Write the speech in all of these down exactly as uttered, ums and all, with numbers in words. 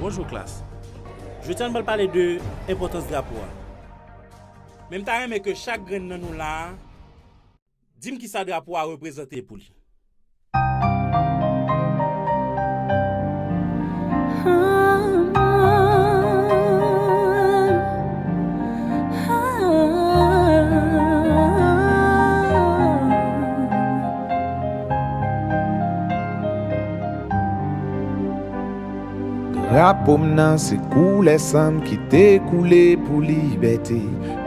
Bonjou klas. Jodi a nou pral pale de enpòtans drapo a. Men m ta renmen ke chak grenn nan nou la a di m kisa drapo a reprezante pou li. Drapo m nan se koulè san m ki te koule pou libète.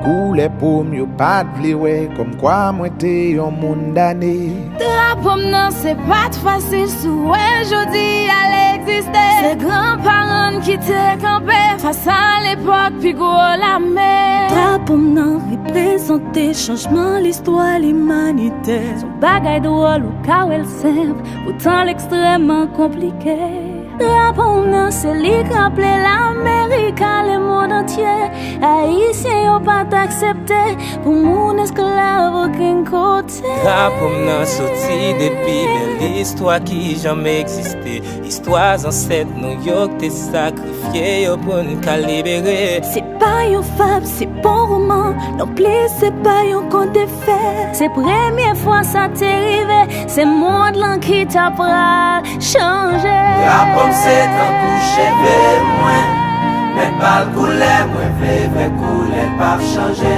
Koulè po m yo pa t vle wè, kòmkwa mwen te yon moun dane. Drapo m nan se pa t fasil si w wè jodi a l egziste. Se granparan n ki te kanpe fas a lepòk pi gwo lame. Drapo m nan reprezante chanjman listwa limanite. Se yon bagay dwòl, ou ka wè l senp, poutan l ekstrèmman konplike. Drapo m nan se li k raple Lamerik a lemonn antye. Ayisyen yo pa t aksepte pou moun esklav okenn kote. Drapo m nan soti depi bèl istwa ki janm egziste. Istwa zansèt nou yo k te sakrifye yo pou n ka libere. Se pa yon fab, se pa yon woman, nonplis se pa yon kont de fè. Se premye fwa sa te rive, se mond lan ki ta pral chanje. Drapo m se tankou cheve mwen, men pa l koulè mwen vle, vrè koulè l p ap chanje.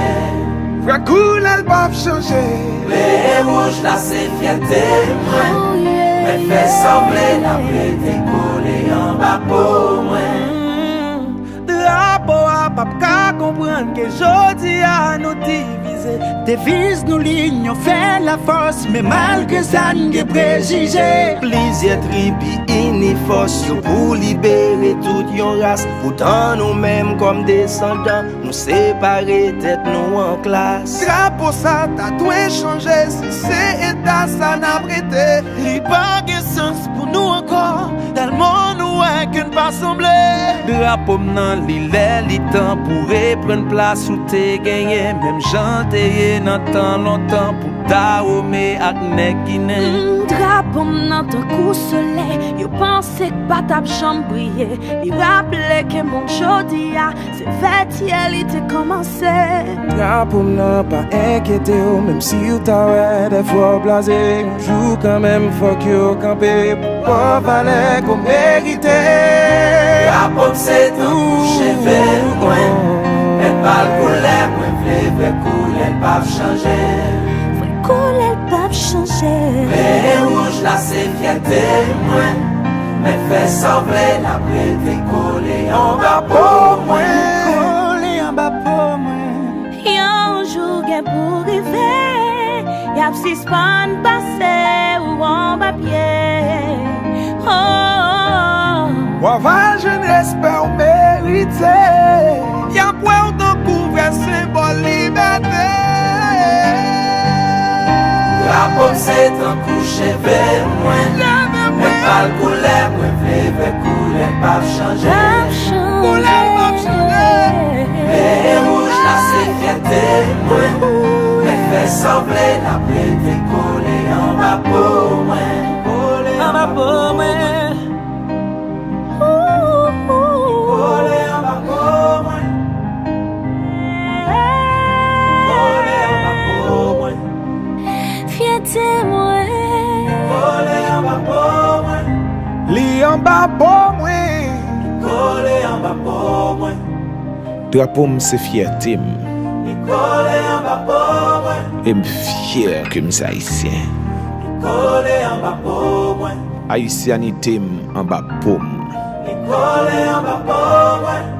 Vrè koulè l p ap chanje. Ble e wouj la se fyète mwen, men fè sa w vle, l ap rete kole anba po mwen. Drapo a p ap ka konprann ke jodi a nou divize. Deviz nou linyon fè lafòs, men malgre sa n gen prejije. Plizyè tribi ini fòs yo pou libere tout yon ras. Poutan nou menm kòm desandan, nou separe tèt nou an klas. Drapo sa ta dwe chanje si se eta sa n ap rete. Li pa gen sans pou nou ankò, tèlman nou wè ke n pa sanble. Drapo m nan li lè li tan pou reprann plas ou te genyen, menm jan te ye nan tan lontan pou Dawome ak nèg Ginen. Mm, drapo m nan tankou solèy, yo panse k pa t ap janm briye. Li raple ke mond jodi a, se vètyèl li te kòmanse. Drapo m nan pa enkyete w, menm si w ta wè dèfwa w blaze, yon jou kanmenm fòk yo kanpe pou w pran valè ke w merite. Drapo m se tankou cheve mwen, men pa l koulè mwen vle, vrè koulè l p ap chanje. Vrè koulè l p ap chanje. Vè e wouj la se fyète mwen, men fè sa w vle, l ap rete kole anba po mwen. Kole anba po mwen. Yon jou gen pou rive, y ap sispann pase ou anba pye. Oh. W ap al jwenn respè w merite. Y ap wè w tankou vrè senbòl libète. Drapo m se tankou cheve mwen, men pa l koulè mwen vle, vè koulè l p ap chanje. Koulè l p ap chanje. Vè e wouj la se fyète mwen, men fè sa w vle, l ap rete kole anba po mwen. Kole anba po mwen. Kole anba po mwen. Kole anba po mwen. Fyète mwen. Kole anba po mwen. Li anba po mwen. Kole anba po mwen. Drapo m se fyète m. Li kole anba po mwen. E m fyè ke m se Ayisyen. Li kole anba po mwen. Ayisyanite m anba po m. Li kole anba po mwen.